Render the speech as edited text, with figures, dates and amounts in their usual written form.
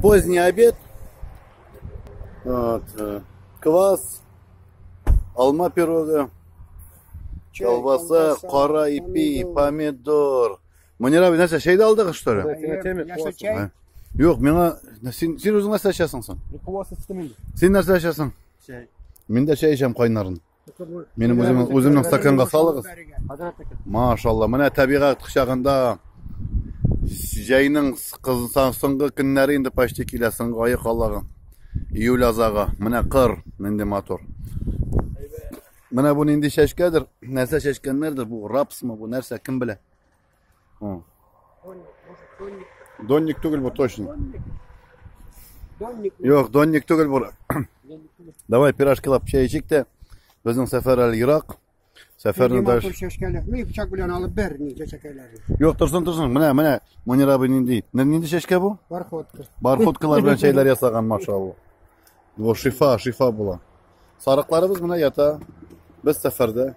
Поздний обед. Вот. Квас, алма пирога, колбаса, кара ипи, помидор. Мөнир абый, нәрсә, чәй дә алдыгыз, что ли? Чәй. Юк, миңа син син үзең нәрсә эчәсең соң? Квас эчтем инде. Син нәрсә эчәсең? Чәй. Мин дә чәй эчәм кайнарын. Минем үземнең үземнең стаканга салыгыз. Машалла, менә табигать кочагында җәйнең соңгы көннәре инде почти килә, соңгы ае каллагы. Июль азагы. Менә кыр, нинди матур. Менә бу нинди чәчкәдер? Нәрсә чәчкәннәрдер? Бу рапсмы, бу нәрсә, кем белә? Донник түгел бу точно. Донник. Юк, донник түгел бу. Давай пирожкилап чәй эчик тә. Безнең сәфәр әле ерак. Сәфәрне дальше. Чәчкәләр. Мин пычак белән алып бер ни чәчкәләрне. Юк, торсын, торсын. Менә, менә Мөнир абый нинди. Нинди чәчкә бу? Бархотка. Бархоткалар белән чәйләр ясаган, машалла. Бу шифа, шифа була. Сарыкларыбыз менә ята. Без сәфәрдә.